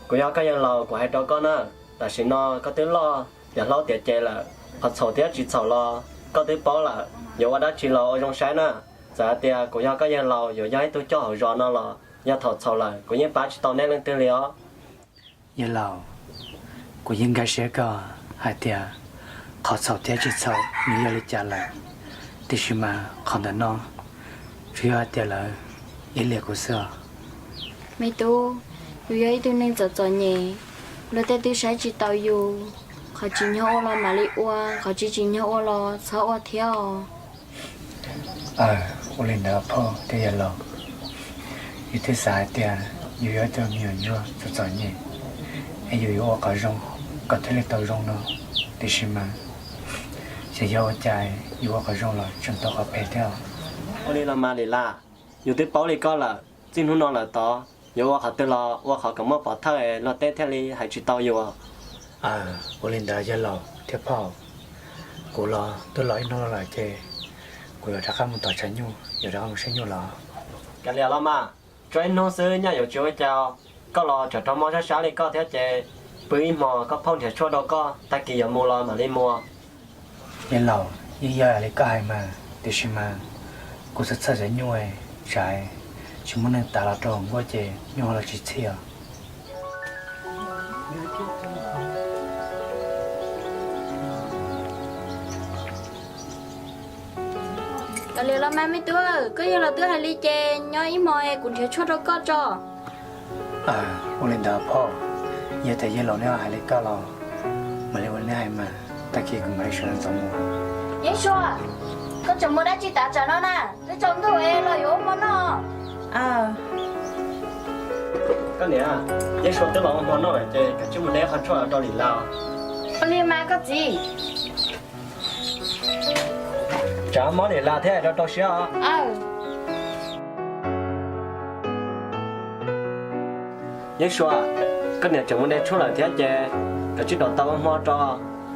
Kuv yog koj yawg laus, kuv hais rau koj na, tam sim no koj twb loj, yog hlob tiav ces lawm, qhov txhaum thiab tsis txhaum los koj twb paub lawm, yuav ua dab tsi los ua zoo saib na. Txawm hais tias kuv yog koj yawg laus, yuav yog ib tug coj hauv zos no los yog thaum txhaum lawm kuv yeej pab tsis tau nej leej twg li os. Yawg laus, kuv yeej nkag siab koj hais tias qhov txhaum thiab tsis txhaum nws yog li cas lawm, tiam sis mas qhov ntawm no tsuas yog hais tias lawv ib liam kuv xwb os. Me tub, yus yog ib tug neeg txom txom nyem, luag tej twb saib tsis taus yus. Qhov tsim nyog ua los mam li ua, qhov tsis tsim nyog ua los txhob ua thiab os. Aw, ua li ntawd phauj thiab yawg laus. Yus twb xav hais tias yus yog ib tug me nyuam ntsuag txom txom nyem, es yus yuav ua qhov zoo kom thiaj li tau zoo no, tiam sis mas xyov yog ua cas yus ua qhov zoo los tseem tau qhov phem thiab. Ua li los mas Lis Laj, yus twb paub li koj lawm, txij hnub no lawm tod yuav ua qhov twg los ua qhov kom muaj pov thawj es luag tej thiaj li hais tsis tau yus. Aw, ua li ntawd yawg laus thiab phauj, kuv los twb los ib hnub lawm ces kuv yuav rov qab mus tom tshav nyuj, yuav rov qab mus saib nyuj los. Kav liam los mas, tso ib hnub xwb nyaj yuav tsis ua cas. Koj los tsam raug mob sab sab li koj thiab ces pw ib hmos, koj phauj nrhiav tshuaj rau koj, tag kis yuav mus los mam li mus. Yawg laus, yeej yog li koj hais mas, tiam sis mas kuv txhawj txhawj cov nyuj, tsam tsis muaj neeg tav los rau hauv nkuaj ces nyuj ho los tsis txhij os. Kav liam los mas me tub, koj yawg laus twb hais li ces nyob ib hmos es kuv nrhiav tshuaj rau koj tso. Ua li ntawd phauj, yog tias yawg laus neb hais li koj los mam li ua li neb hais mas, tag kis kuv mam li sawv ntxov mus. Yeeb Sua, koj tseem mus dab tsi tav tsam no na? Twb tsaus ntuj es los yuav ua hmo noj. Koj niam, Yeeb Sua twb los ua hmo noj lawm ces koj tsij mus de qhov tshuaj los rau Lis Laj. Ua li mas koj txiv. Tsam mob Lis Laj thiab rau rau siab os. Yeeb Sua, koj niam tseem mus de tshuaj lawm thiab ces koj tsij rau tau ua hmo tso,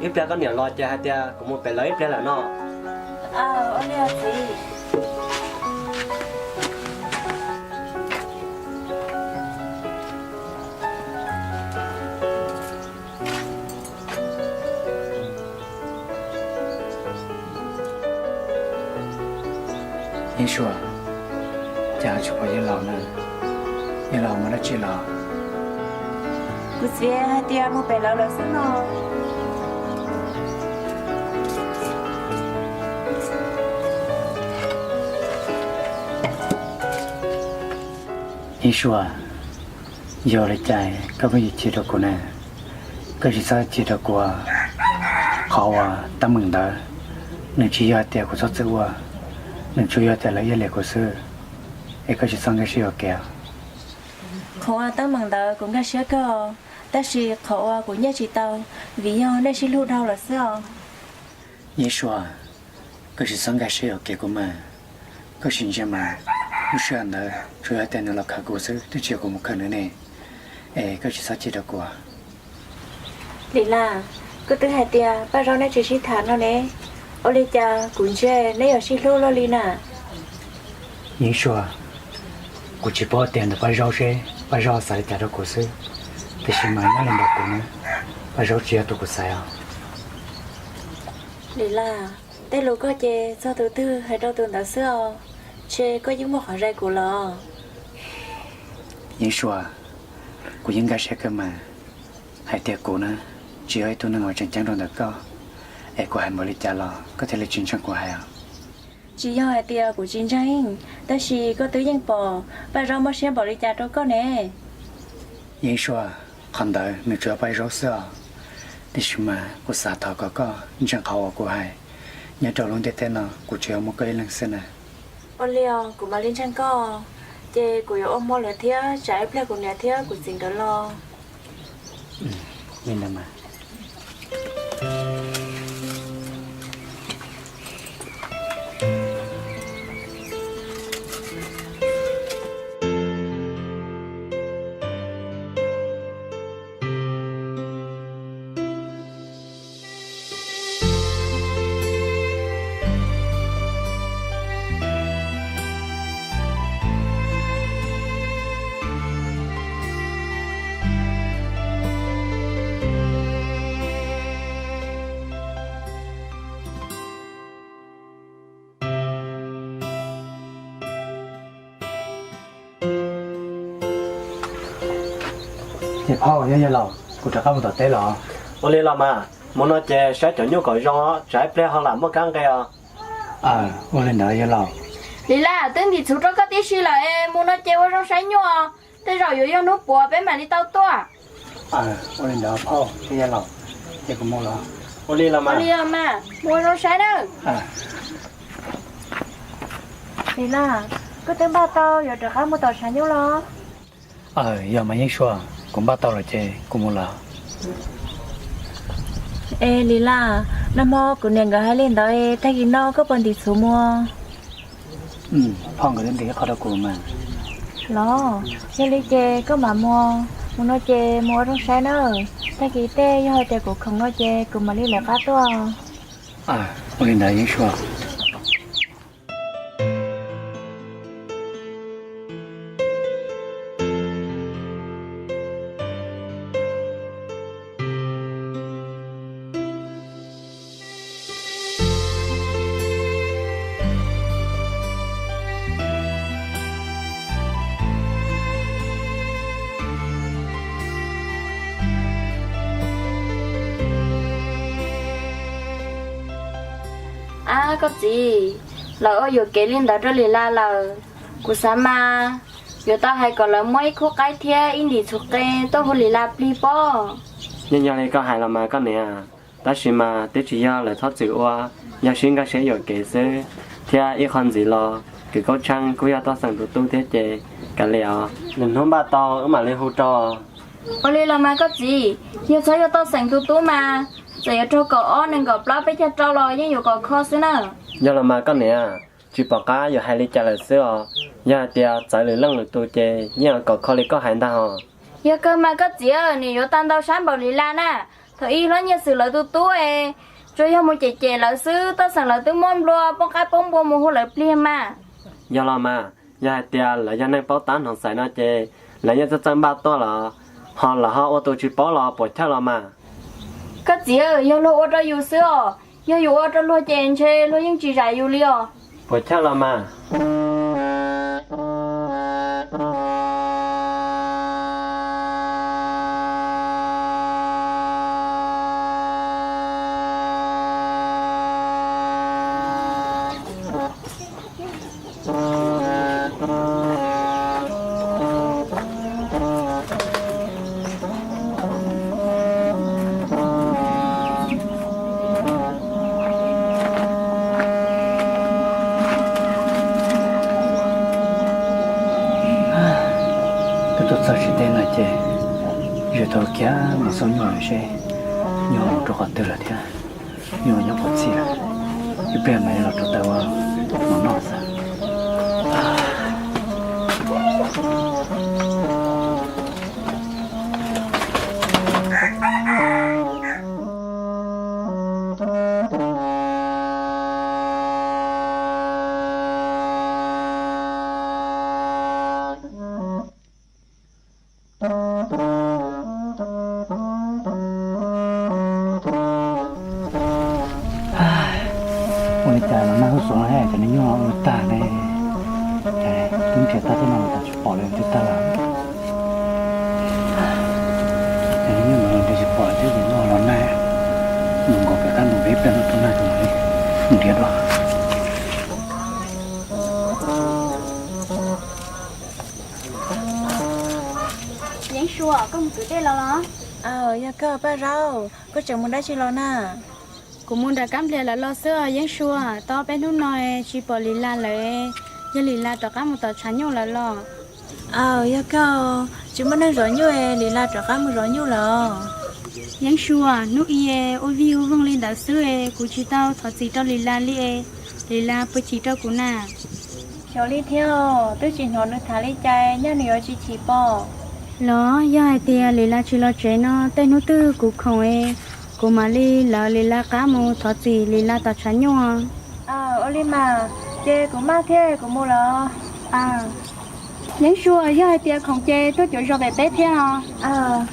ib pliag koj niam los ces hais tias kuv mus pem lawv ib pliag lawm no. Yeeb Sua, cas tsis pom yawg laus na? Yawg laus mus dab tsi los? Kuv txiv hais tias mus pem lawv lawm xwb no. Yeeb Sua, yog li cas koj pheej chim rau kuv na? Koj tsis txhob chim rau kuv. Qhov uas teeb meem ntawd, nws tsis yog hais tias kuv txhob txwm ua, nws tsuas yog tias lawv iab liam kuv xwb, es koj tsis txhob nkag siab yuam kev. Qhov uas teeb meem ntawd kuv nkag siab kawg, tab sis qhov uas kuv nyiaj tsis tau, vim yog nej sib hlub dhau lawm xwb os. Yeeb Sua, koj tsis txhob nkag siab yuam kev kuv mas. Koj sim ntsia mas, lub sij hawm ntawd tsuas yog tias nws los khawm kuv xwb, twb tsis yog kuv mus khawm nws ne. Es koj tsis txhob chim rau kuv. Lis Laj, koj twb hais tias Paj Zaub neb tsis sib tham no ne, ua li cas kuv ntsia neb yuav sib hlub luaj li na? Yeeb Sua, kuv tsis paub tias ntawm Paj Zaub seb Paj Zaub xav li cas rau kuv xwb, tiam sis mas nyob li ntawm kuv na, Paj Zaub tsis yog tus kuv xaiv os. Lis Laj, tej lus koj ces txog tus twg hais rau tus ntawd xwb os, ntshe koj yeej muaj qhov zais kuv los. Yeeb Sua, kuv yeej nkag siab kawg mas, hais tias kuv na tsis yog ib tug neeg uas tseem ceeb rau ntawm koj, es kuv hais npaum li cas los koj thiaj li tsis ntseeg kuv hais os. Tsis yog hais tias kuv tsis ntseeg, tab sis koj twb yeej pom Paj Zaub mob siab npaum li cas rau koj ne. Yeeb Sua, qhov ntawd nws tsuas yog Paj Zaub xwb os, tiam sis mas kuv xav thov kom koj ntseeg qhov uas kuv hais, nyob rau lub ntiaj teb no kuv tsuas yog muaj koj ib leeg xwb na. Ua li os, kuv mam li ntseeg koj, ces kuv yuav ua hmo lawm thiab, tsam ib pliag kuv niam thiab kuv txiv nkawd los. Li ntawd mas. Ces phauj, yog yawg laus, kuv rov qab mus tom teb los? Ua li los mas, mus no ces saib cov nyuj kom zoo, tsam ib pliag ho lam muaj kab nqe os. Ua li ntawd yawg laus. Lis Laj, twb ntim txhuv rau koj tib si lawm, mus no ces ua zoo saib nyuj, tej zaum yuav yog hnub puav peb mam li tau tuaj. Ua li ntawd phauj thiab yawg laus, ces kuv mus los? Ua li los mas, mus ua zoo saib nawb. Lis Laj, koj twb npaj tau yuav rov qab mus tom tshav nyuj los? Yog mas Yeeb Suab, kuv npaj tau lawm ces kuv mus lawm. Es Lis Laj, nag hmo kuv niam nkawd hais li ntawd, tag kis no koj puas ntim txhuv mus? Phauj nkawd twb ntim ib qho rau kuv mas. Los, yog li ces koj mam mus, mus no ces mus ua zoo saib nawb, tag kis tej yog hais tias kuv khoom no ces kuv mam li lawv qab tuaj. Ua li ntawd Yeeb Suab. Ab koj txiv, lawv ua yuam kev li ntawd rau Lis Laj lawm. Kuv xav mas yuav tau hais kom lawv muab ib khub qaib thiab ib ntim txhuv qe tuaj hu Lis Laj plig pob. Yeej yog li koj hais los mas koj niam, tab sis mas twb tsis yog lawv txhob txwm ua, yog sib nkag siab yuam kev xwb, thiab ib qho ntxiv los Kws Kaub Tsheej kuj yog Tooj Xeem tus tub thiab ces kav liam os, lwm hnub npaj tau wb mam li hu rau. Ua li los mas koj txiv, yog txhob yog Tooj Xeem tus tub mas, txawm yuav raug kaum ob nees nkaum plaub peb caug rau los yeej yuav kom kho xwb na. Yog los mas koj niam, tsis pom qab yuav hais li cas lawm xwb os. Yog hais tias txawv lwm leej lwm tus ces yeej yuav kom kho li koj hais ntag hos. Yog kawg mas koj txiv, nws yuav tau ntau sab npaum Lis Laj na. Thaum ub hlob Nyiaj Xwm lawv tus tub es tsuas yog mus cem cem lawv xwb, Tooj Xeem lawv twb muab nplua poob qaib poob npua mus hu lawv plig mas. Yog los mas, yog hais tias lawv yog neeg paub tab hnoov xaiv no ces lawv yeej txawj txawj npaj tuaj los, ho lawv ho ua tus tsis paub los puas chawj los mas. Koj txiv, yog luag ua rau yus xwb os, yog yus ua rau luag ces ntshe luag yeej tsis zam yus li os. Puas chawj los mas. Twb tuaj txog tsis deb no ces yus tau kiag mus xauj nyuj seb nyuj mus rau qhov twg lawm thiab, nyuj nyob qhov txhia, ib pliag mam li los rau taws ua mov noj xwb. Ua li cas los nag hauj xoom los cov niag nyuj ua tag ne, twb nrhiav tag tej no los tsis pom li twb tag lawm. Cov niag nyuj no los nrhiav tsis pom li thiab ces noj los nag, mus nkaum pem qab mus pem ib pliag no tuaj nag tsis mam li mus nrhiav dua. Yeeb Suab, koj mus kwv tij los los? Aw, yog koj Paj Zaub, koj tseem mus dab tsi los na? Kuv mus nram Kab Nplias lawv los xwb os Yeeb Suab, tau peb hnub no tsis pom Lis Las lawm, yog Lis Las rov qab mus tom tshav nyuj lawm los? Aw, yog koj, tsis muaj neeg zov nyuj, Lis Las rov qab mus zov nyuj lawm. Yeeb Suab, hnub i ua vij ua voog li ntawd xwb, kuv tsis tau thov txim rau Lis Las li, Lis Las puas chim rau kuv na? Xyov li thiab, twb tsis hnov nws tham li cas, nyaj nws yuav tsis chim pom. Los yog hais tias Lis Las tsis los tsev no, tej hnub twg kuv khoom, kuv mam li lawv Lis Las qab mus thov txim Lis Las tom tshav nyuj. Ua li mas, ces kuv maj thiab kuv mus lawm. Yeeb Suab, yog hais tias khoom ces tuaj cuav zos pem peb thiab os.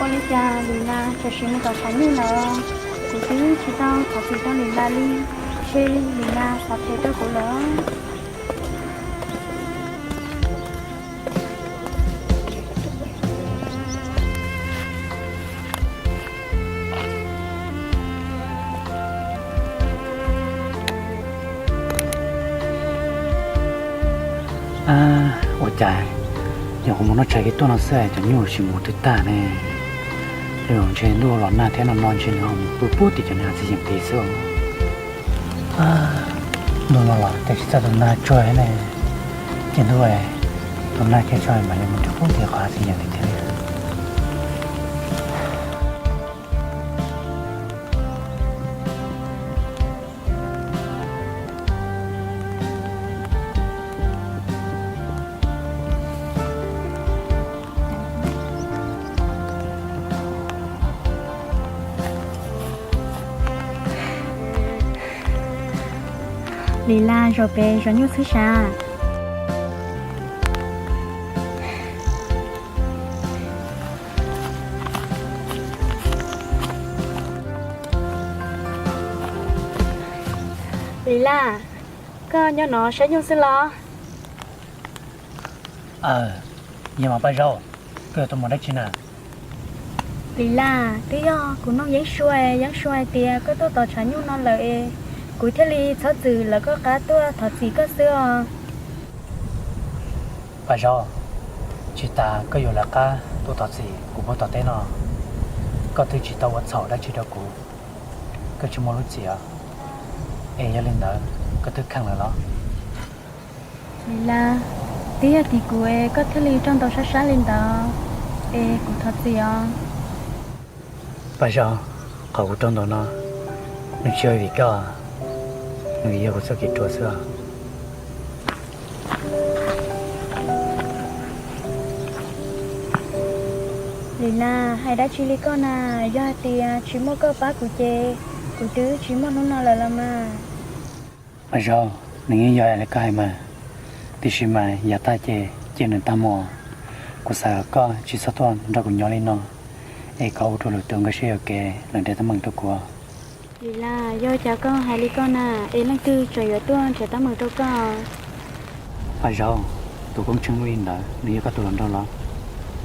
Ua li cas Lis Las txawm sim mus tom tshav nyuj lawm? Kuv twb tsis tau thov txim rau Lis Las li, ntshe Lis Las xav phem rau kuv lawm. Ua cas yog kuv mus noj tshais kiag tuaj no xwb cov nyuj tsis mus twg tag ne? Ntshe ntuj los nag thiab no no ntshe nws ho mus pw puag tim cov niag txiv yeem tid xwb. Ntuj no los cas tsis txawj tus nag tsuag ne. Ces ntuj, tus nag kiag tso mas yuav mus rau puag tim qhov txiv yeem tid thiab li. Lis Las, zaum pem zov nyuj xwb sav. Lis Las, koj nyob no saib nyuj xwb los? Aw, yog mas Paj Zaub, koj yuav tuaj mus dab tsi na? Lis Las, twb yog kuv noog Yeeb Sua, Yeeb Sua hais tias koj tuaj tom tshav nyuj no lawm es kuv thiaj li txhob txwm lawv koj qab tuaj thov txim koj xwb os. Paj Zaub, tsis tas koj yuav lawv qab tuaj thov txim kuv puag tom teb no, koj twb tsis tau ua txhaum dab tsi rau kuv, koj tsis muaj lub txim os, es yog li ntawd koj twb kheev lawm los? Lis Las, twb yog tim kuv es koj thiaj li raug ntaus sab sab li ntawd, es kuv thov txim os. Paj Zaub, qhov kuv raug ntaus no, nws tsis yog vim koj, nws yog kuv txoj kev ruam xwb os. Lis Las, hais dab tsi li koj na, yog hais tias tsis muaj koj pab kuv ces kuv twb tsis muaj hnub no lawm los mas. Paj Zaub, nws yeej yog li koj hais mas, tiam sis mas yav tag ces cia nws tag mus. Kuv xav kom koj tsis txhob tuaj nrog kuv nyob li no, es koj ua rau lwm tus nkag siab yuam kev lawv nrhiav teeb meem rau kuv. Lis Las, yog cas koj hais li koj na, es leej twg tseem yuav tuaj nrhiav teeb meem rau koj? Paj Zaub, tus koob tsheej lub li ntawd nws yog koj tus hluas nraug los?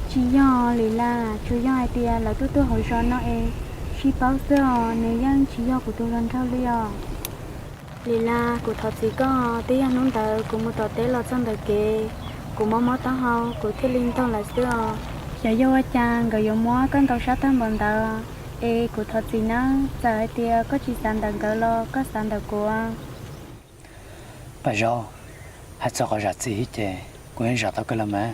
Tsis yog Lis Las, tsuas yog hais tias lawv tuaj tuaj hauv zos no es sib paub xwb os, nws yeej tsis yog kuv tus hluas nraug li os. Lis Las, kuv thov txim koj, twb yog hnub ntawd kuv mus tom teb los txog ntawm kev, kuv mob mob taub hau kuv thiaj li ntaug lawv xwb os. Xyov yog ua cas nkawd yuav muab koj ntaus sab tag npaum ntawd, es kuv thov txim nawb, txawm hais tias koj tsis xav ntawm nkawd los koj xav ntawm kuv. Paj Zaub, hais txog qhov zam txim ces kuv yeej zam tau kawg los mas,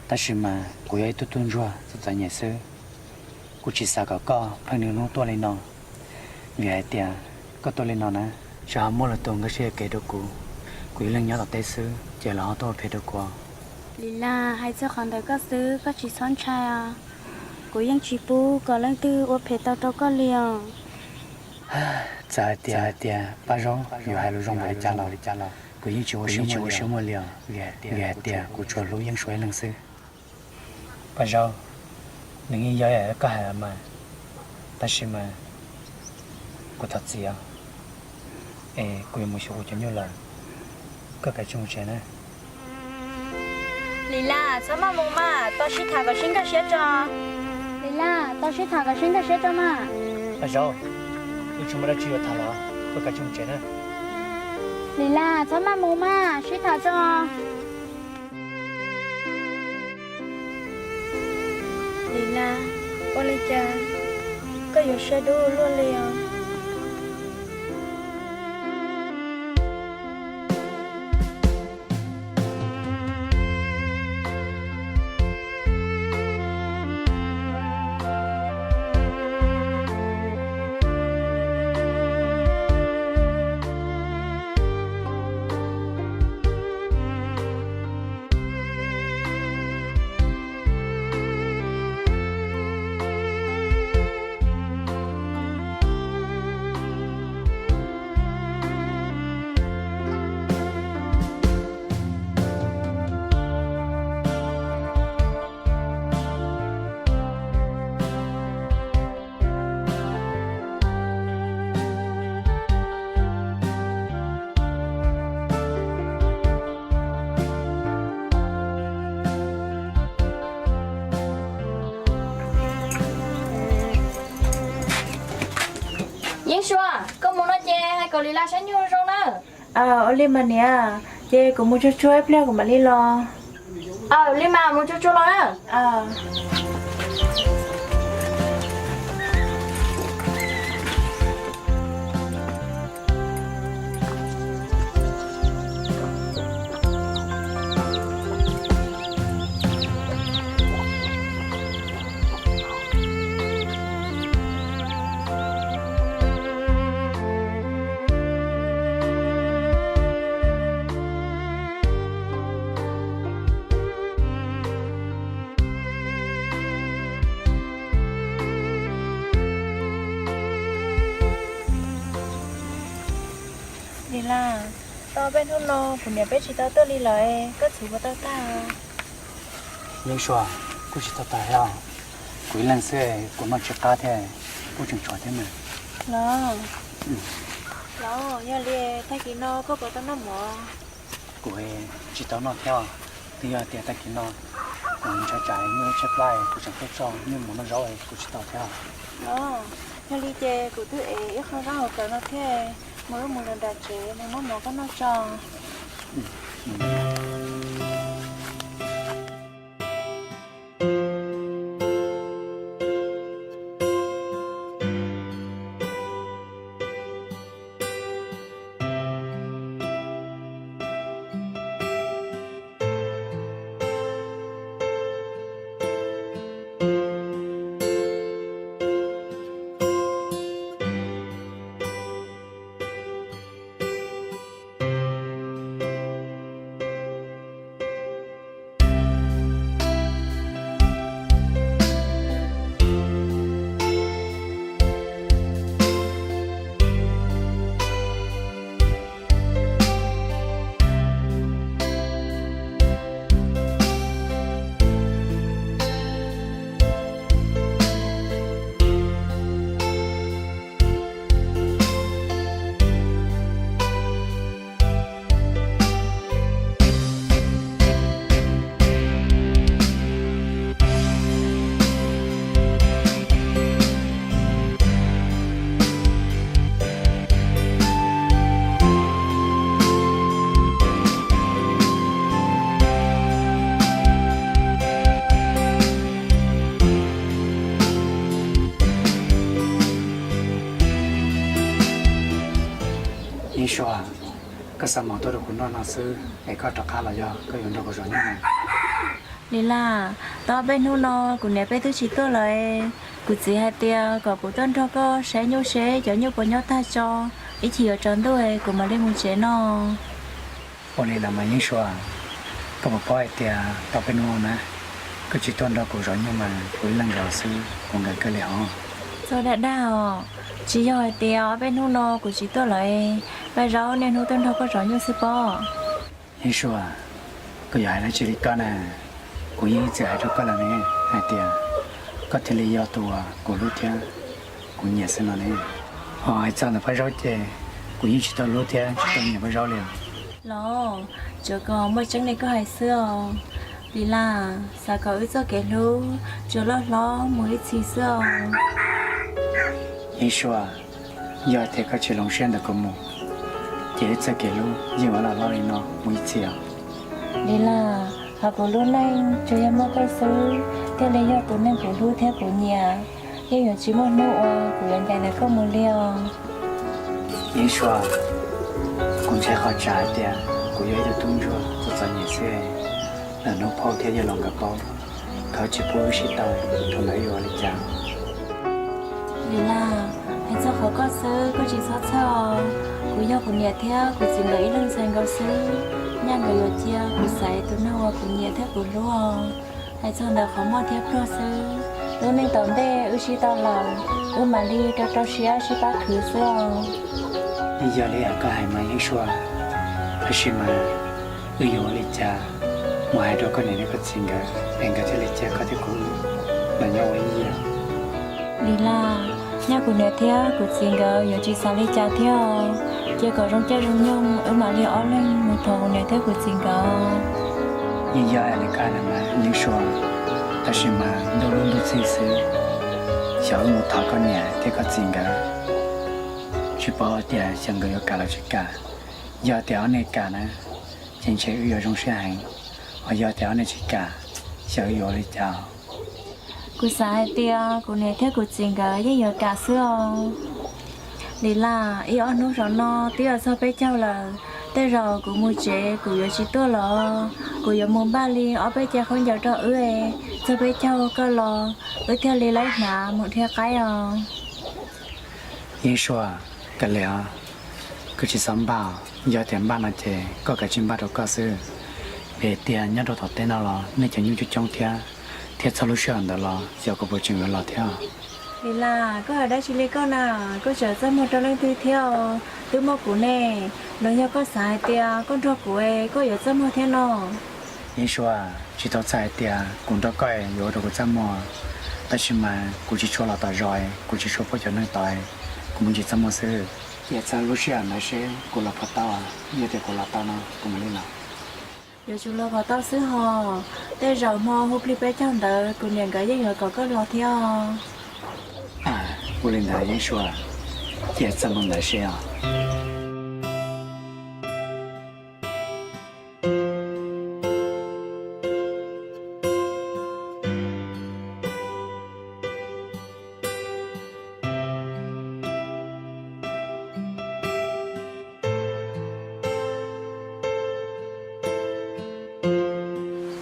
tab sis mas kuv yog ib tug tub ntsuag txom txom nyem xwb. Kuv tsis xav kom koj pheej niaj hnub tuaj li no, vim hais tias koj tuaj li no na, tsam ho muaj lwm tus nkag siab yuam kev rau kuv, kuv ib leeg nyob tom teb xwb ces lawv ho tuaj ua phem rau kuv. Lis Las, hais txog qhov ntawd koj xwb, koj tsis txhob ntshai os. Kuv yeej tsis pub kom leej twg ua phem tau rau koj li os. Txawm hais tias Paj Zaub yuav hais lus zoo npaum li cas los kuv yeej tsis ua siab muag li os, vim hais tias kuv tsuas hlub Yeeb Suav ib leeg xwb. Paj Zaub, nws yeej yog li koj hais mas, tab sis mas kuv thov txim os, es kuv yuav mus xyuas kuv cov nyuj lawm, koj kav tsij mus tsev na. Lis Las, txhob maj mus mas, tau sib tham kom sib nkag siab tso. Lis Las, tau sib tham kom sib nkag siab tso mas. Paj Zaub, wb tsis muaj dab tsi yuav tham los, koj kav tsij mus tsev na. Lis Las, txhob maj mus mas, sib tham tso. Lis Las, ua li cas koj yuav siab dub luaj li os? Yeeb Sua, koj mus no ces hais kom Lis Las saib nyuj zoo na. Ua li mas niam, ces kuv mus tsuag tsuag ib pliag kuv mam li los. Aw, li mas mus tsuag tsuag los na. Lis Las, tau peb hnub no kuv niam peb tsis tau tuaj li lawm, koj txhum puas tau tag? Yeeb Sua, kuj tsis tau tag thiab, kuv ib leeg xwb kuv noj tsis qab thiab, kuj tseem tshuav thiab mas. Los, los yog li tag kis no koj puas tau noj mov? Kuv tsis tau noj thiab, twb yog tias tag kis no kuv ntshai tsam nyuj tshaib plab kuv tseem tuaj tso nyuj mus noj zaub kuv tsis tau thiab. Los, yog li ces kuv twb ev ib qho zaub hauv kawm no thiab, mus wb mus lawm nram tsev mus muab mov koj noj tso. Yeeb Sua, koj xa mov tuaj rau kuv noj no xwb es koj rov qab los yog koj yuav nrog kuv zov nyuj? Lis Las, tau peb hnub no kuv niam peb twb tsis tuaj lawm. Kuv txiv hais tias kom kuv tuaj nrog koj saib nyuj seb cov nyuj puas nyob tag tso, ib chim yuav tsaus ntuj kuv mam li mus tsev no. Ua li los mas Yeeb Sua, koj puas paub hais tias tau peb hnub na, koj tsis tuaj nrog kuv zov nyuj mas kuv ib leeg zov xwb kuv nkawd kawg li os. Txog dag dag os, tsis yog hais tias ob peb hnub no kuv tsis tuaj lawm, paj zaub niaj hnub tuaj nrog koj zov nyuj xwb pob. Yeeb Sua, koj yuav hais dab tsi li koj na? Kuv yeej ib txwm hais rau koj lawm ne, hais tias koj thiaj li yog tus uas kuv hlub thiab kuv nyiam xwb no ne. Ho hais txog ntawm paj zaub ces kuv yeej tsis tau hlub thiab tsis tau nyiam paj zaub li os. Los, tsuav kom muaj tseeb li koj hais xwb os. Lis Las, xav kom wb txoj kev hlub tsuas loj hlob mus ib txhis xwb os. Yeeb Sua, yog tias koj tsis hloov siab ntawm kuv mus, ces wb txoj kev hlub yeej yuav loj hlob li no mus ib txhis os. Lis Las, hauv kuv lub neej tsuas yog muaj koj xwb thiaj li yog tus neeg kuv hlub thiab kuv nyiam, yeej yuav tsis muaj hnub uas kuv yuav ncaim ntawm koj mus li os. Yeeb Sua, kuv ntshai qhov tsav hais tias kuv yog ib tug tub ntsuag txom txom nyem xwb, lwm hnub phauj thiab yawg laus nkawd paub, nkawd tsis pub wb sib tau, thaum ntawd yuav ua li cas? Lis Las, hais txog qhov koj xwb koj tsis txhob txhawj os. Kuv yog kuv niam thiab kuv txiv nkawd ib leeg ntxhais nkaus xwb, nyaj nkawd yuav cia kuv xaiv tus neeg uas kuv nyiam thiab kuv hlub os. Hais txog ntawm qhov muaj thiab pluag xwb, lub neej tom ntej wb sib tau lawm, wb mam li rau rau siab sib pab khwv xwb os. Yeej yog li koj hais mas Yeeb Sua, tab sis mas wb yuav ua li cas mus hais rau koj niam thiab koj txiv nkawd es nkawd thiaj li cia koj thiab kuv los nyob ua ib yam? Lis Las, nyaj kuv niam thiab kuv txiv nkawd yuav tsis xav li cas thiab os. Cia kom zoo caij zoo nyoog wb mam li ob leeg mus thov kuv niam thiab kuv txiv nkawd. Yeej yog li koj hais mas Yeeb Sua, tab sis mas ntuj lub ntuj txij xwb, xyov wb mus thov koj niam thiab koj txiv nkawd Tsis paub tias xyov nkawd yuav kam los tsis kam. Yog tias ob niag kam na, ces ntshe wb yuav zoo siab heev, ho yog tias ob niag tsis kam, xyov wb yuav ua li cas. Kuv xav hais tias kuv niam thiab kuv txiv nkawd yeej yuav kam xwb os. Li Laj, ib ob hnub saum no twb yuav txog peb caug lawm, tej zaum kuv mus tsev kuv yuav tsis tuaj los, kuv yuav mus npaj li ob peb ce khaub ncaws rau wb, txog peb caug koj los wb thiaj li laib hnav mus dhia qaib os. Yeej Sua, kav liam, koj tsis txhob npaj, yog tias npaj no ces koj kav tsij npaj rau koj xwb. Vim tias nyob rau tom teb no los nej cov nyuj coob coob thiab, thiab txog lub sij hawm ntawd los xyov kuv puas tseem yuav los thiab. Li Laj, koj hais dab tsi li koj na, koj tseem txaj muag rau leej twg thiab? Twb muaj kuv ne, los yog koj xav hais tias koj nrog kuv es koj yuav txaj muag thiab no? Yeej Sua, tsis tau txhais hais tias kuv nrog koj es yuav ua rau kuv txaj muag, tab sis mas kuv tsis tshua los tom zos, kuv tsis tshua paub cov neeg tod, kuv muaj ntsis txaj muag xwb. Ces txog lub sij hawm ntawd seb kuv los puas tau, yog tias kuv los tau no kuv mam li los. Yuav tsum los puas tau xwb hos, tej zaum hmo hu plig peb caug ntawd kuv niam nkawd yeej yuav kom koj los thiab. Ua li ntawd Yeej Sua, cia txaj muag ntawd seb os.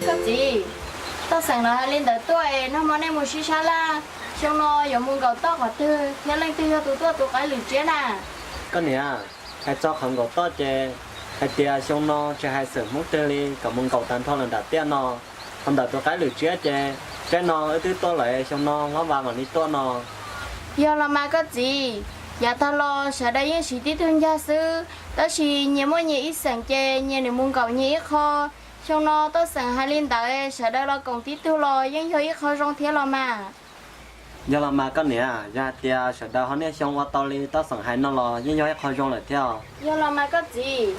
Koj txiv, Toj Xeem lawv hais li ntawd tuaj es nag hmo nej mus sib sab laj, xyoo no yuav mus nkaum toj qhov twg thiab leej twg yog tus tuaj tu qaib lwm tsiab na? Koj niam, hais txog qhov nkaum toj ces hais tias xyoo no tsis hais xeem Hmoob twg li kom mus nkaum tag nrho lawm nram tiaj no. Qhov ntawm tus qaib lwm tsiab ces tsaib no wb twb tuaj lawm, xyoo no Hlob Vas mam li tuaj no. Yog los mas koj txiv, yav tag los sawv daws yeej siv tib tug ncag xwb, tab sis nyias muaj nyias ib xeem ces nyias nim mus nkaum nyias ib qho. Xyoo no Toj Xeem hais li ntawd sawv daws los koom tib tug los yeej yog ib qho zoo thiab los mas. Yog los mas koj niam, yog hais tias sawv daws ho niaj xyoo ua tau li Toj Xeem hais no los yeej yog ib qho zoo lawm thiab. Yog los mas koj txiv,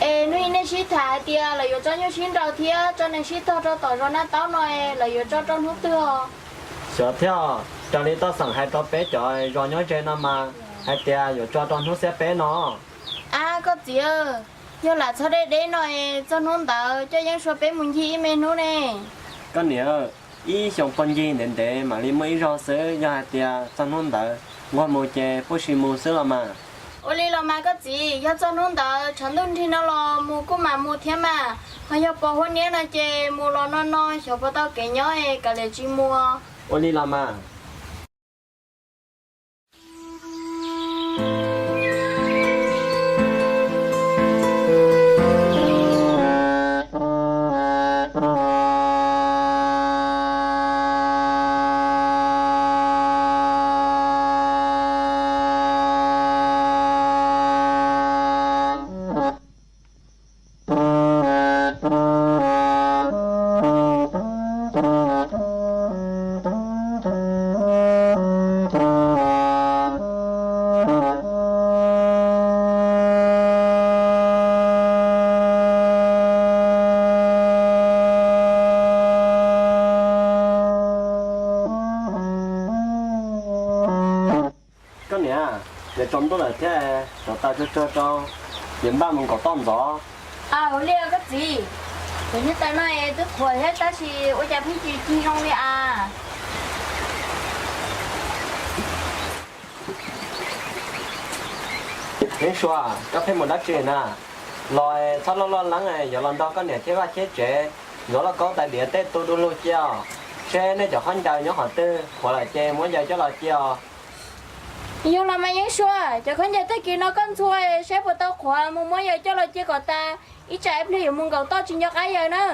es hnub ib nej sib tham hais tias lawv yuav tso nyuj sib nraus thiab tso nees sib tog rau tom zos Naj Taub no es lawv yuav tso rau hnub twg os? Xyov thiab, raws li Toj Xeem hais rau peb cov zos nyob ze no mas hais tias yuav tso rau hnub xiab peb no. Ab koj txiv, yog lam txhob deb deb no es txog hnub ntawd coj Yeeb Sua peb mus ncig ib me hnub ne. Koj niam, ib xyoos puag ncig ntev ntev mam li muaj ib zaug xwb, yog hais tias txog hnub ntawd nquag mus ces pub si mus xwb los mas. Ua li los mas koj txiv, yog txog hnub ntawd tshav ntuj nrig no los mus kuj mam mus thiab mas, ho yog pos huab niab no ces mus los no no xyov puas tau kev nyob es kav liam tsis mus. Ua li los mas. Koj niam, yuav tsaus ntuj lawm thiab, rov tau tsuag tsuag rau, yuav npaj mus nkaum toj ntxov. Aw, ua li koj txiv, cov nyuj tais no es twb qhuav thiab tab sis ua cas pheej tsis cig zoo li as? Yeeb Sua, koj pheej mus dab tsi na? Los txhob loj loj leeb, yuav los nrog koj niam thiab Vaj Cheb tsev ntxuav lauj kaub tais diav tej tu du lug cia os. Seb nej cov khaub ncaws nyob qhov twg qhuav lawm ces muab yaws coj los cia os. Yog los mas Yeeb Sua, cov khaub ncaws tag kis no koj ntxhua saib puas tau qhuav mus muab yaws coj los cia kom tas, ib tsam ib pliag yuav mus nkaum toj tsis nco qab yaws na.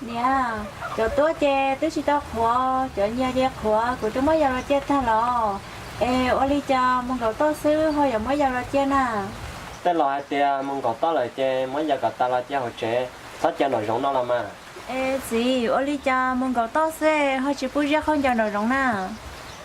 Niam, cov tuab ces twb tsis tau qhuav, cov nyias ces qhuav kuv twb muab yaws los cia tag los. Es ua li cas mus nkaum toj xwb ho yuav muab yaws los cia na? Tej laus hais tias mus nkaum toj lawm ces muab yaws kom tas los cia hauv tsev, txhob cia nraum zoov no los mas. Es txiv, ua li cas mus nkaum toj xwb ho tsis pub ziab khaub ncaws nraum zoov na?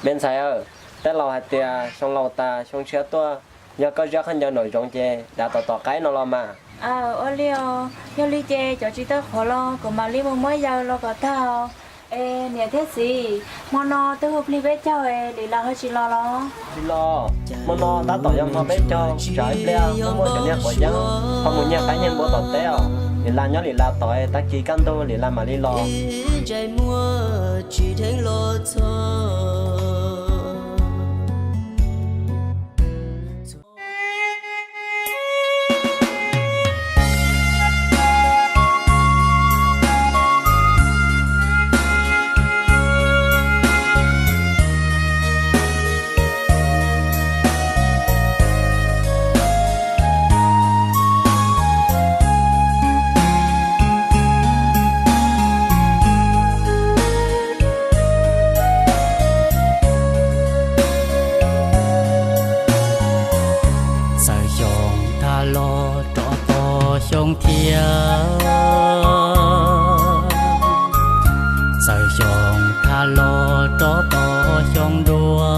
Me ntxhais, tej laus hais tias xyoo laus tas xyoo tshiab tuaj, yog koj ziab khaub ncaws nraum zoov ces dav tom tom qaib no los mas. Aw, ua li os, yog li ces cov tsis tau qhuav los kuv mam li mus muab yaws los kom tag os. Es niam thiab txiv, hmo no twb hu plig peb caug, Lis Las ho tsis los los? Tsis los, hmo no tab tom yog hmo peb caug, tsam ib pliag muaj muaj cov niag quav yeeb ho mus nyiag qaib nyiag npua tom teb os. Lis Las nyob Lis Las tom, tag kis kaj ntug Lis Las mam li los. Txawm xyoo thaj los rov tog xyoo thiab, txawm xyoo thaj los rov tog xyoo dua,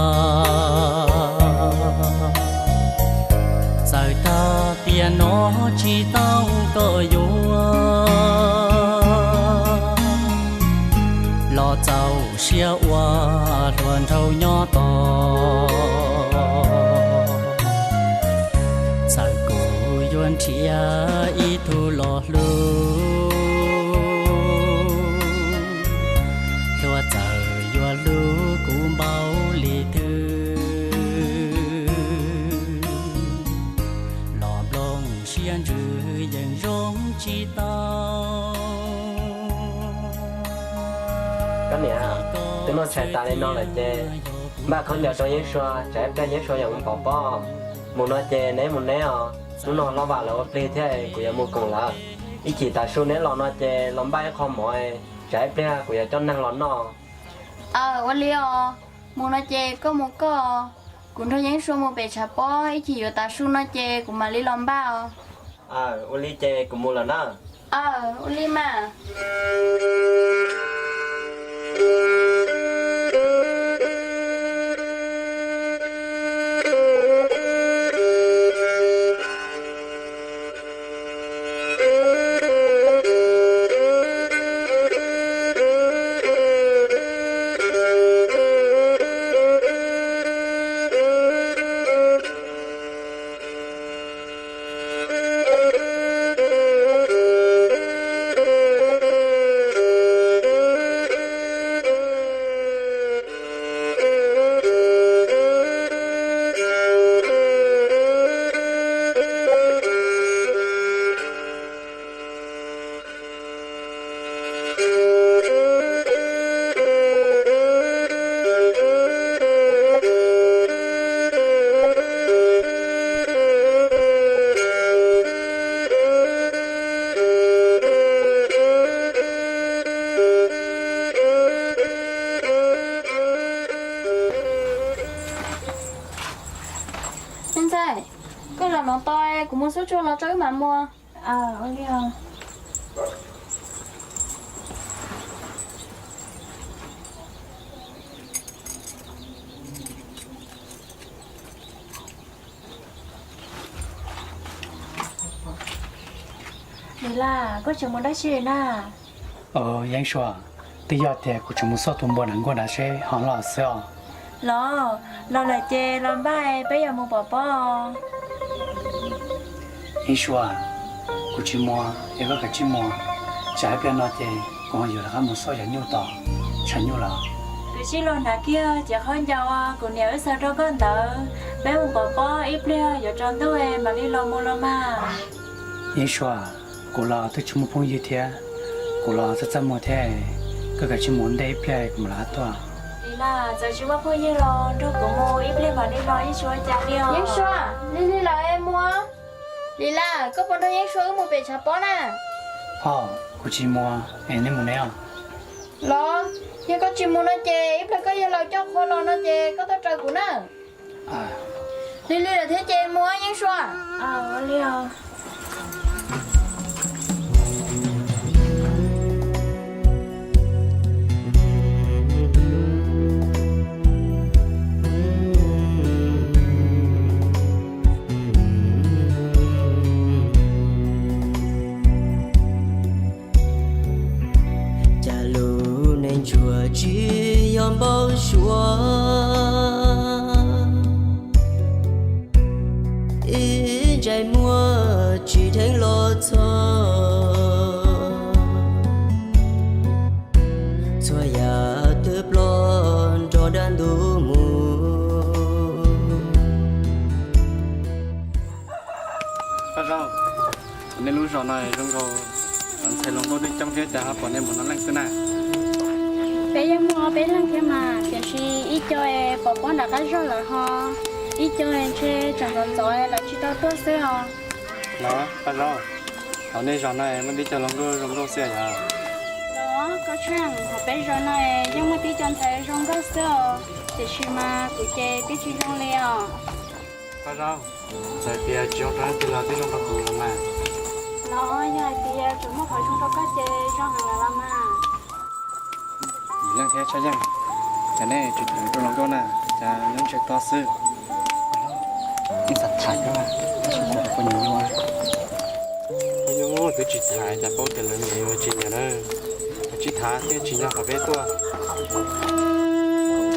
txawm tag tiam no tsis tau koj yuav, los txaus siab ua hluas nraug nyob tos. Txawm kuv yuav nrhiav ib tug los hlub, hluas txawm yuav hlub kuv npaum li twg, los nplooj siab ntsws yeej zoo tsis tau. Koj niam, twb noj tshais tas li no lawm ces npaj khaub ncaws rau Yeeb Sua, tsam ib pliag Yeeb Sua yuav mus pov pob. Mus no ces neb mus neb os, hnub no loj vam lawv ua plig thiab kuv yuav mus koom lawv. Ib chim tav su neb los no ces los npaj ib qho mov, tsam ib pliag kuv yuav coj neeg los noj. Aw, ua li os. Mus no ces koj mus koj, kuv nrog Yeeb Sua mus pem tshav pob, ib chim yuav tav su no ces kuv mam li los npaj os. Aw, ua li ces kuv mus lawm na. Aw, ua li mas. Me ntxhais, koj zam no to, kuv muab xub tsuag los tso wb mam mus. Lis Las, koj tseem mus dab tsi na? Yeeb Sua, twb yog tias kuv tseem mus xauj tus npua nram nkuaj nrad seb ho los xwb os. Los, los lawm ces los npaj peb yuav mus pov pob. Yeeb Sua, kuv tsis mus, es koj kav tsij mus. Tsam ib pliag no ces kuv ho yuav rov qab mus xauj yog nyuj tos, tshav nyuj lawm. Kuv sib luag nrad kiag ces qhov ncauj kuv niam wb xa rau koj ntawd, peb mus pov pob ib pliag yuav tsaus ntuj mam li los mus los mas. Yeeb Sua, kuv los twb tsis muaj phooj ywg thiab, kuv los txaj txaj muag thiab, koj kav tsij mus ua ntej ib pliag kuv mam li tuaj. Lis Las, txawm tsis muaj phooj ywg los nrog kuv mus ib pliag mam li los, Yeeb Sua, cas li os. Yeeb Sua, lig lig lawm es mus. Lis Las, koj puas nrog Yeeb Sua wb mus pem tshav pob na? Phauj, kuv tsis mus, es neb mus neb os. Los, yog koj tsis mus no ces ib pliag koj yawg laus coj qhua los no ces koj tuaj raws kuv na. Lig lig lawm thiab ces mus, Yeeb Sua. Cas lub neej ntsuag Npau suav ib ntsais muag tsis dheev los txog, txhua yam twb ploj nrog dab ntub mus. Paj Zaub, nej lub zos no zoo nkaus ntxhais hluas nkauj twb coob thiab cas ho pom nej mus no leej xwb na? Peb yeej muaj peb leeg thiab mas, tiam sis ib co es pom pob nram qab zog lawm ho, ib co es ntshe tseem ntxov ntxov lawv tsis tau tuaj xwb os. Los Paj Zaub, hauv nej zos no muaj tib co hluas nkauj zoo nkauj xwb yom? Los Koj Tsheej, hauv peb zos no es yeej muaj tib co ntxhais zoo nkauj xwb os, tiam sis mas kuv ces twb tsis zoo li os. Paj Zaub, txawm tias tsis zoo rau leej twg los twb zoo rau kuv los mas. Los yog hais tias tseem muaj qhov zoo rau koj ces zoo heev lawm los mas. Yim Leej thiab Tshaj Yeej, cas nej tsis tham rau hluas nkauj na, cas nyob ntshe koj xwb. Nej xav tham koj, tab sis kuv poj niam nyuaj. Poj niam twb tsis tham, cas paub tias lawv nyiam yuav tsis nyiam na. Tsis tham thiaj tsis nyob qhov peb tuaj.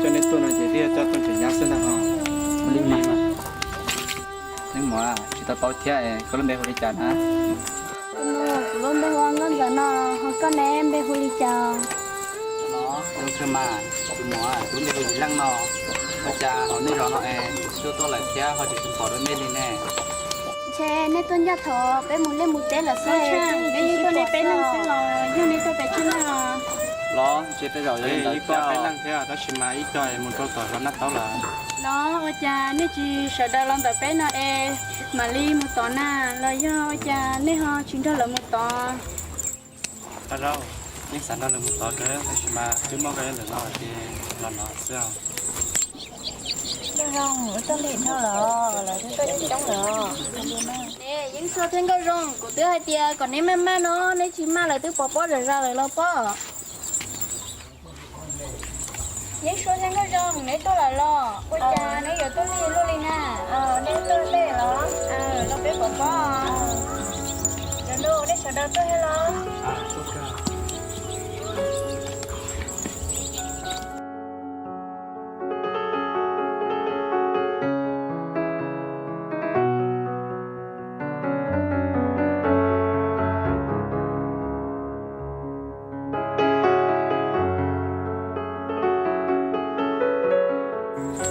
Coj nej tuaj no ces thiaj coj tuaj tseem nyab xwb ntag ho. Li mas, Leej Muas, tsis tau paub thiab, koj lub npe hu li cas na? Kuv lub npe hu ua Nkauj Ntxawm no, ho koj ne, npe hu li cas? Los zoo kawg mas, tus muam, kuv lub npe hu Yim Leej no. Ua cas hauv nej zos no es tuaj tuaj lawm thiab ho tseem tsis pom dua nej li ne? Ntshe nej tuaj ncaj thaum peb mus liaj mus teb lawm xwb, peb yeej tuaj li peb leeg xwb los yog nej tuaj pes tsawg leej os? Los ntshe tej zaum yog ib co peb leeg thiab, tab sis mas ib co mus rau tom zos Naj Taub lawm. Los ua cas nej tsis sawv daws los ntawm peb no es mam li mus tod na, los yog ua cas nej ho tsis nrog lawv mus tod? Paj Zaub, yeej xav nrog lawv mus tod kawg, tab sis mas twb muaj koj nyob ntawm no ces los no xwb os. Nkauj Zoo, wb tuaj lig dhau lawm, lawv twb tuaj ib coob lawm. Ne Yeeb Sua thiab Nkauj Zoo, kuv twb hais tias kom neb maj maj no, neb tsis maj lawv twb pov pob zom zaws lawm los pob. Yeeb Sua thiab Nkauj Zoo, neb tuaj lawm los? Ua cas neb yuav tuaj lig luaj li na? Nej tuaj lig los? Los peb pov pob. Cov nus, nej sawv daws tuaj thiab los?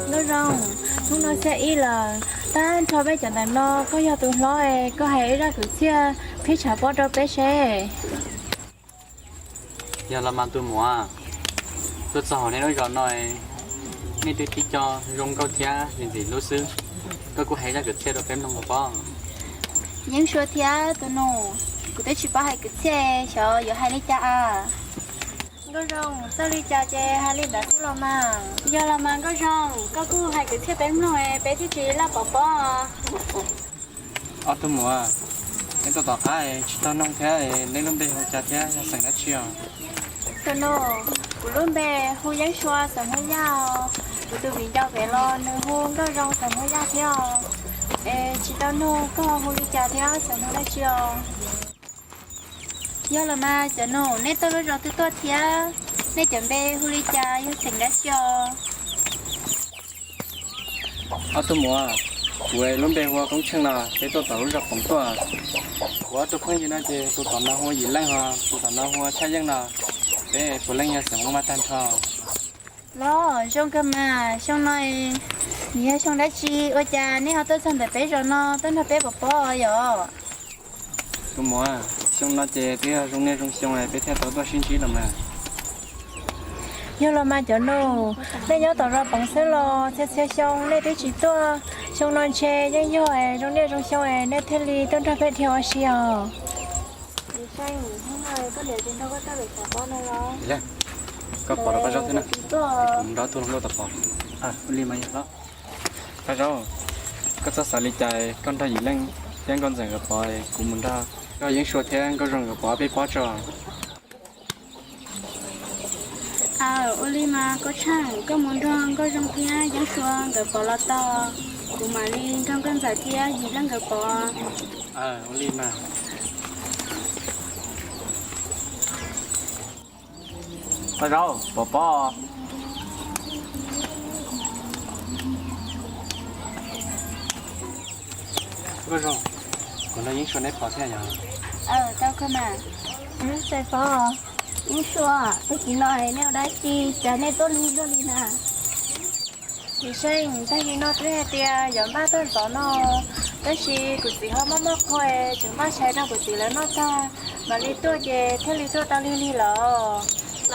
Nkauj Zoo, hnub no xiab ib lawm, tag nrho peb cov ntawm no koj yog tus hlob es koj hais ib zaj kwv txhiaj phij tshav pob rau peb seb. Yog los mas tus muam, tuaj txog hauv nej lub zos no, nej twb tib co zoo nkauj thiab ntxim ntxim hlub xwb, koj kuj hais zaj kwv txhiaj rau peb mloog los pob. Yeeb Sua thiab tus nus, kuv twb tsis paub hais kwv txhiaj, xyov yuav hais li cas a. Nkauj Zoo, txawj li cas ces hais li ntawd xwb los mas. Yog los mas Nkauj Zoo, koj kuj hais kwv txhiaj peb mloog, peb thiaj tsis laj pov pob. Ob tug muam, neb tuaj tom qab tsis tau noog thiab, neb lub npe hu cas thiab yog xeem dab tsi os? Tus nus, kuv lub npe hu Yeeb Sua xeem Hmoob Yaj os. Kuv tus viv ncaus pem los nws hu Nkauj Zoo xeem Hmoob Yaj thiab os. Es tsis tau noog koj hu li cas thiab xeem Hmoob dab tsi os? Yog los mas cov nus, neb tuaj lub zos twg tuaj thiab? Nej cov npe hu li cas yog xeem dab tsi os? Ob tug muam, kuv lub npe hu ua Koob Tsheej no, peb tuaj tom lub zos Poov tuaj. Kuv ob tug phooj ywg no ces tus tom no hu ua Yim Leej ho tus tom no hu ua Tshaj Yeej no. Peb puav leej yog xeem Hmoob Vaj tag nrho. Los zoo kawg mas, xyoo no nws yog xyoo dab tsi ua cas nej ho tuaj txog ntawm peb zos no tuaj nrog peb pov pob yom? Tus muam, xyoo no ces twb yog zoo niaj zoo xyoo peb thiaj tau tuaj sib ntsib los mas. Yog los mas cov nus, nej nyob tom zos Poov xwb los txhia txhia xyoo nej twb tsis tuaj, xyoo no ntshe yeej yog zoo niaj zoo xyoo nej thiaj li tuaj nrog peb dhia ua si os. Koj pom rau Paj Zaub thiab na, kuv nrog tus hluas nkauj tom pom. Ua li mas yog los. Paj Zaub, koj txhob xav li cas, koj nrog Yim Leej thiab Nkauj Ntxawm nkawd pov, kuv mus nrog koj Yeeb Sua thiab Nkauj Zoo nkawd pov peb pob tso. Aw, ua li mas Koob Tsheej, koj mus nrog Nkauj Zoo thiab Yeeb Sua nkawd pov los tau, kuv mam li nrog Nkauj Ntxawm thiab Yim Leej nkawd pov. Aw, ua li mas. Paj Zaub, pov pob. Nkauj Zoo, kuv nrog Yeeb Sua neb pom thiab yog? Aw, tau kawg mas. Xais Fov, Yeeb Sua, tag kis no nej ua dab tsi cas nej tuaj lig luaj li na? Txiv Seej, tag kis no twb hais tias yuav npaj tuaj ntxov no, tab sis kuv txiv ho mob mob qhua, tseem npaj tshais rau kuv txiv lawv noj tag mam li tuaj ces thiaj li tuaj tau lig lig los. Es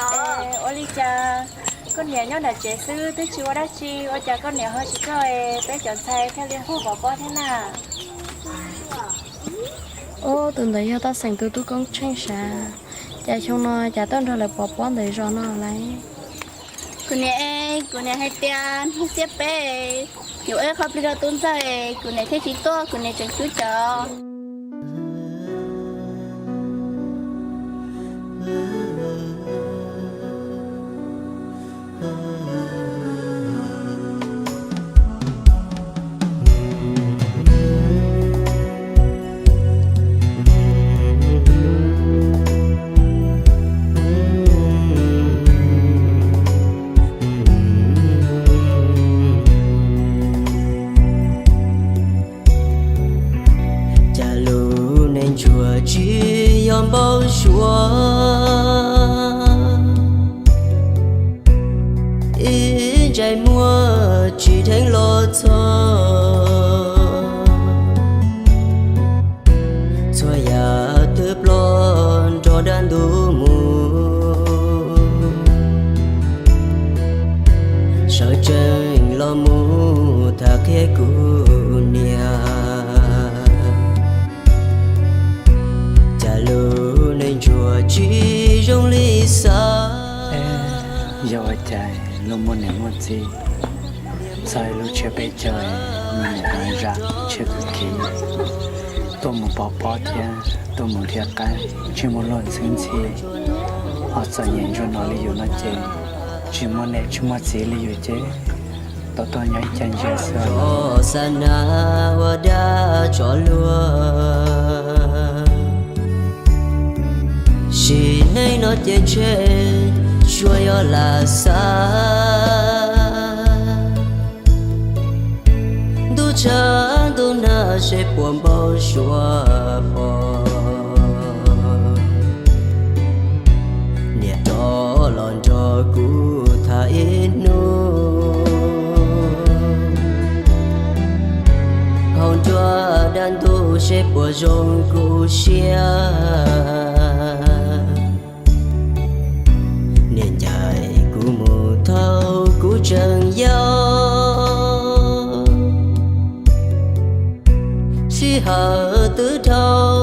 ua li cas koj niam nyob nram tsev xwb twb tsis ua dab tsi, ua cas koj niam ho tsis tuaj es peb cov ntxhais thiaj li hu pov pob thiab na? Ub, tus ntawd yog Taj Xeem tus tub Koob Tsheej sav, cas xyoo no cas tuaj nrog lawv pov pob ntawm zos no lauj? Kuv niam, kuv niam hais tias hnub xiab peb yuav ua qhov plig rau tub ntxawg, kuv niam thiaj tsis tuaj, kuv niam tseem cub cawv. Cas lub neej ntsuag tsis yog npau suav, ib ntsais muag tsis dheev los txog. Txhua yam twb ploj nrog dab ntub mus, sawv tsees los mus tham qhia kuv niam. Cas lub neej ntsuag tsis zoo li xav. Yog ua cas luag muaj niam muaj txiv, txog lub tsiab peb caug, muaj niam muaj zaj tshiab kawg kiag, tuaj mus pov pob thiab tuaj mus dhia qaib, tsis muaj luag ntxhwb ntxhi, ho txom nyem ntsuag no li yus no ces, tsis muaj niam tsis muaj txiv li yus ces tau tuag nyob ib co ntsia xwb. Xav na ua dab tso luag, sim neej no ces ntshe tsuas yog lam xav. Ntuj tshav ntuj nag seb puas npau suav pom, niam rov los nrog kuv tham ib hnub. Hauv nruab dab ntub seb puas zoo kuv siab. Niam ncaim kuv mus thaum kuv tseem yau, sij hawm twb dhau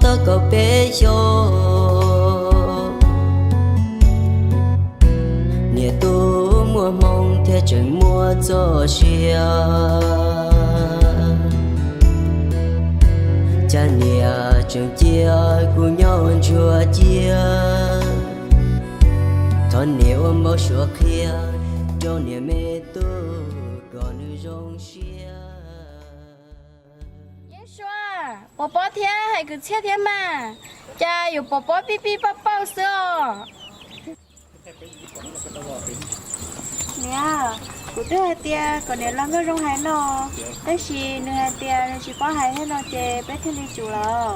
tau kaum peb xyoos. Niam tub muaj hmoo thiab tseem muaj txoj sia, cas niam tseem cia kuv nyob ntsuag cia. Thov niam ua npau suav qhia rau niam me tub kom nws zoo siab. Yeeb Sua, pov pob thiab hais kwv txhiaj thiab mas, cas yuav pov pob pij pij pauj pauj xwb os. Niam, kuv twb hais tias kom niam los Nkauj Zoo hais no, tab sis nws hais tias nws tsis paub hais thiab no ces peb thiaj li tsum los.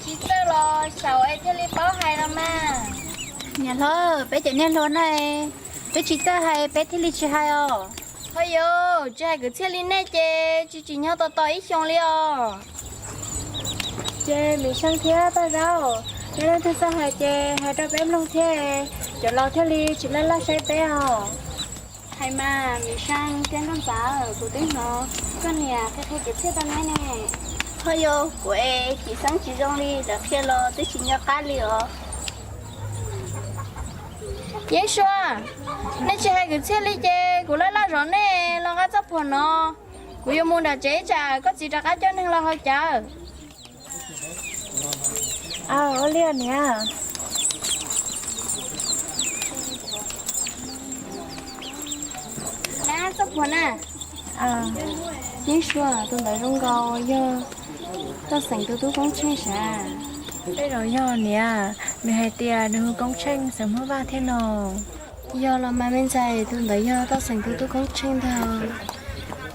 Tsis txawj los xyaum es thiaj li paub hais no mas. Niam hlob, peb cov niag hluas no, twb tsis txawj hais peb thiaj li tsis hais os. Ho yus tsis hais kwv txhiaj li nej ces tsis tsim nyog tos tos ib xyoos li os. Ces Mim Seej thiab Paj Zaub, nej leej twg txawj hais ces hais rau peb mloog thiab, cov laus thiaj li tsis laj laj saib peb os. Hais mas Mim Seej thiab Nkauj Ntxawm, kuv twb hnov koj niam qhia qhia kwv txhiaj rau neb ne. Ho yus, kuv es tsis xeeb tsis zoo li, lawv qhia los twb tsis nco qab li os. Yeeb Sua, nej tsis hais kwv txhiaj li ces kuv laj laj zov nej los nqa txoj phuam no. Kuv yuav mus nram tsev tsam koj txiv rov qab coj neeg los haus cawv. Aw, ua li niam. Nab txoj phuam na. Yeeb Sua, tus ntawd zoo nkaus yog Toj Xeem tus tub Koob Tsheej sav? Tej zaum yog niam, nws hais tias nws hu Koob Tsheej xeem Hmoob Vaj thiab no. Yog los mas me ntxhais, tus ntawd yog Toj Xeem tus tub Koob Tsheej ntag.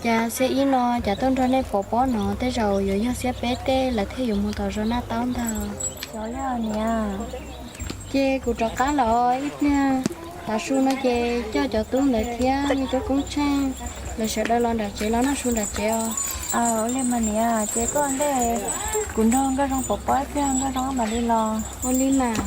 Cas xiab ib no cas tuaj nrog nej pov pob no, tej zaum yuav yog xiab peb tej lawv thiaj yuav mus tom zos Naj Taub ntag. Xyov li niam. Ces kuv rov qab los ib pliag, tav su no ces coj cov tub ntawd thiab me tub Koob Tsheej, lawv sawv daws los nram tsev los noj su nram tsev os. Ua li mas niam, ces koj ntej kuv nrog Nkauj Zoo pov pob ib pliag, Nkauj Zoo mam li los. Ua li mas.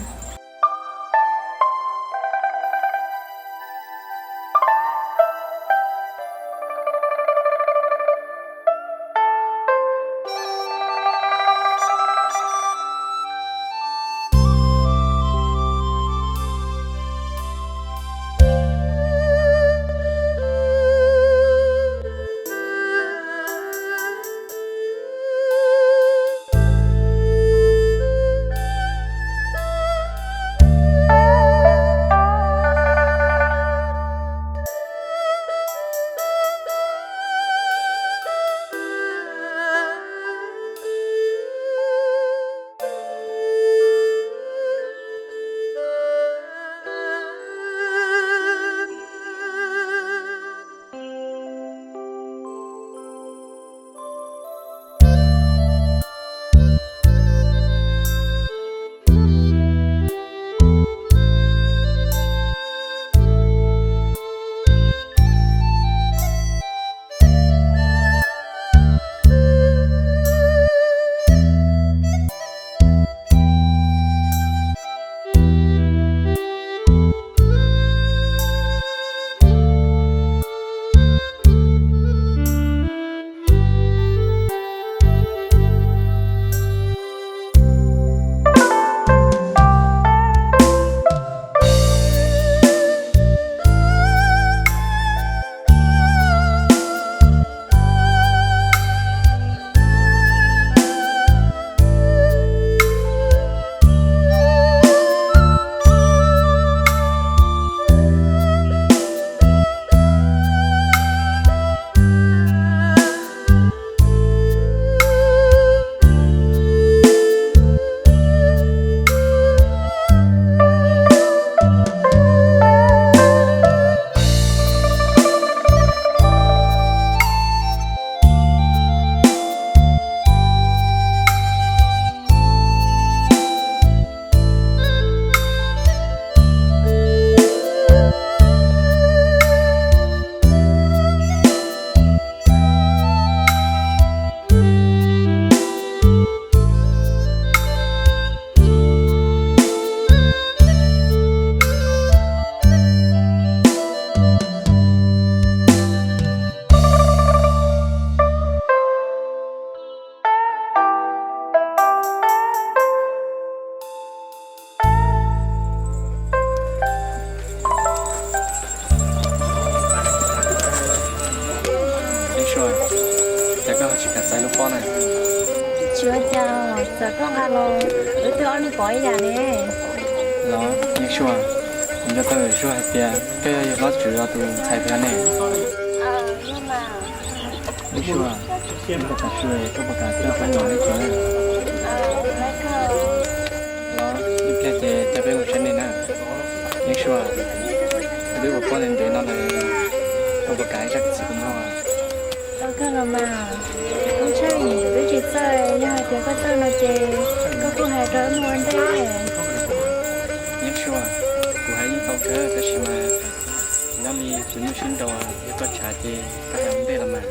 Yeeb Sua, cas koj ho tsis kam txais lub pob na? Tsis ua cas, txawm koj nqa los wb twb ob leeg pov ib yam ne. Los Yeeb Sua, kuv nco tau Yeeb Sua hais tias koj yog hlob Tswv Los tus ntxhais thiab ne. Yeeb Sua, koj puas kam su, koj puas kam coj peb mus nyob tsev na? Los ib pliag ces coj peb mus saib nej na. Yeeb Sua, wb twb ua pob ntev ntev no lawm, koj puas kam ib zaj kwv txhiaj kuv mloog? Tau kawg los mas. Koob Tsheej, wb tsis txawj, yog hais tias koj txawj no ces koj kuj hais rau wb mus ua ntej. Yeeb Sua, kuv hais yeej tau kawg tab sis mas nyob li tus nyuj sib nraus, yog koj tshav ces koj hais ua ntej los mas.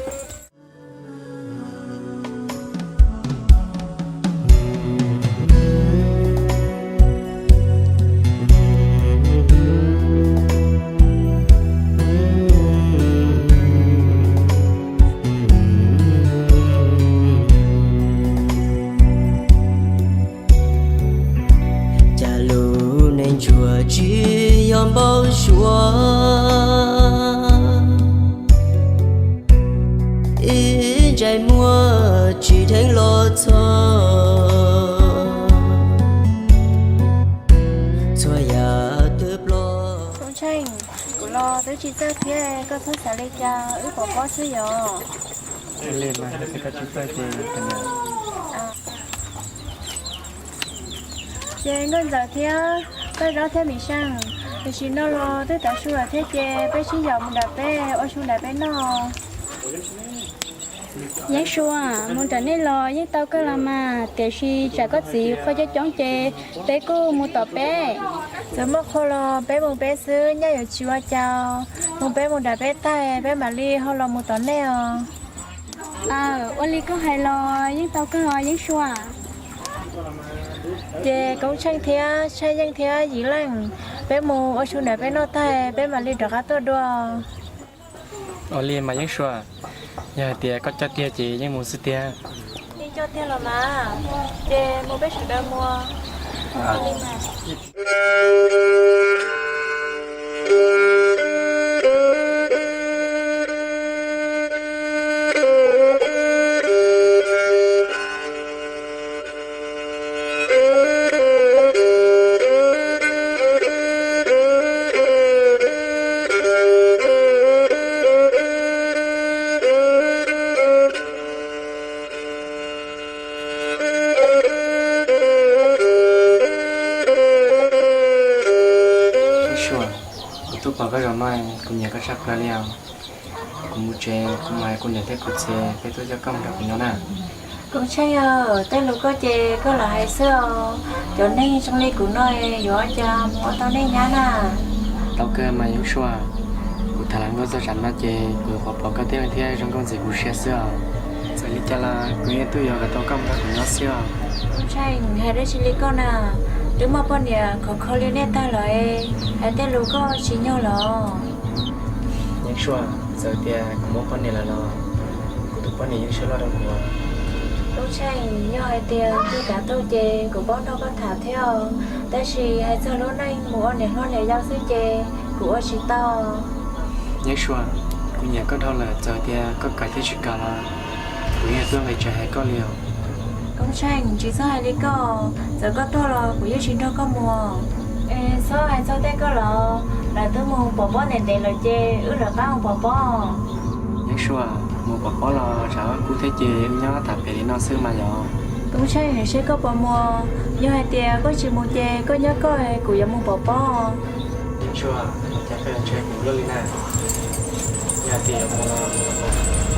Cas lub neej ntsuag tsis yog npau suav, ib ntsais muag tsis dheev los txog, txhua yam twb ploj. Koob Tsheej, kuv los twb tsis txawj thiab, koj txhob xav li cas, wb pov pob xwb yom. Li mas, yog tias koj tsis txawj ces koj niam. Ces Nkauj Ntxawm thiab Paj Zaub thiab Mim Seej, Tam sim no los twb tav su lawm thiab ces peb sib yaum mus nram peb ua su nram peb noj. Yeeb Sua, mus nram nej los yeej tau kawg los mas, tiam sis tsam koj txiv qhua coob coob ces peb kuj mus tom peb. Txawm muaj qhua los peb mus peb xwb, nyaj yuav tsis ua cas. Mus peb mus nram peb tag peb mam li ho los mus tom nej os. Aw, ua li koj hais los yeej tau kawg os Yeeb Sua. Ces Koob Tsheej thiab Tshaj Yeej thiab Yim Leej, peb mus ua su nram peb noj tag peb mam li rov qab tuaj dua. Ua li mas Yeeb Sua, yog hais tias koj coj tiag ces yeej mus xwb tiag. Yeej coj tiag los mas, ces mus peb sawv daws mus. Yeeb Sua, kuv twb pom koj zaum no, kuv nyiam koj tshaj plaws li os. Kuv mus tsev, kuv mus hais kuv niam thiab kuv txiv peb tuaj coj koj mus nrog kuv nyob na. Koob Tsheej, tej lus koj ces koj lam hais xwb os. Cov neeg zoo li kuv no yuav ua cas mus ua tau neej nyab na. Tau kawg mas Yeeb Sua, kuv tham hluas nkauj txog tsam no ces kuv pom pom koj tib leeg thiab zoo nkauj ntxim kuv siab xwb os. Txawm li cas los kuv yeej tuaj yuav kom tau koj mus nrog kuv nyob xwb os. Koob Tsheej, hais dab tsi li koj na, twb muaj poj niam khov kho li nej tag lawm, hais tej lus koj tsis nyog los. Yeeb Sua, txawm tias kuv muaj poj niam lawm los kuv tus poj niam yeej siab loj rau kuv. Koob Tsheej, yog hais tias kuv kav tuaj ces kuv paub nrog koj tham thiab os, tab sis hais txog lub neej mus ua niam hlob niam yau xwb ces kuv ua tsis tau. Yeeb Sua, kuv nyiam koj dhau lawm, txawm tias koj kam thiab tsis kam los kuv yeej tuaj nqis tsev hais koj li os. Koob Tsheej, tsis txhob hais li koj, txawm koj tuaj los kuv yeej tsis nrog koj mus. Es txhob hais txog tej koj los, lawv twb mus pov pob ntev ntev lawm ces wb rov qab mus pov pob. Yeeb Sua, mus pov pob los tsam kub thiab ces wb nyob tham pem li no xwb mas yom. Koob Tsheej, seb koj puas mus, yog hais tias koj tsis mus ces koj nyob koj, kuv yuav mus pov pob. Yeeb Sua, cas koj yuav ntshe kuv luaj li na, yog hais tias yuav mus los mus los.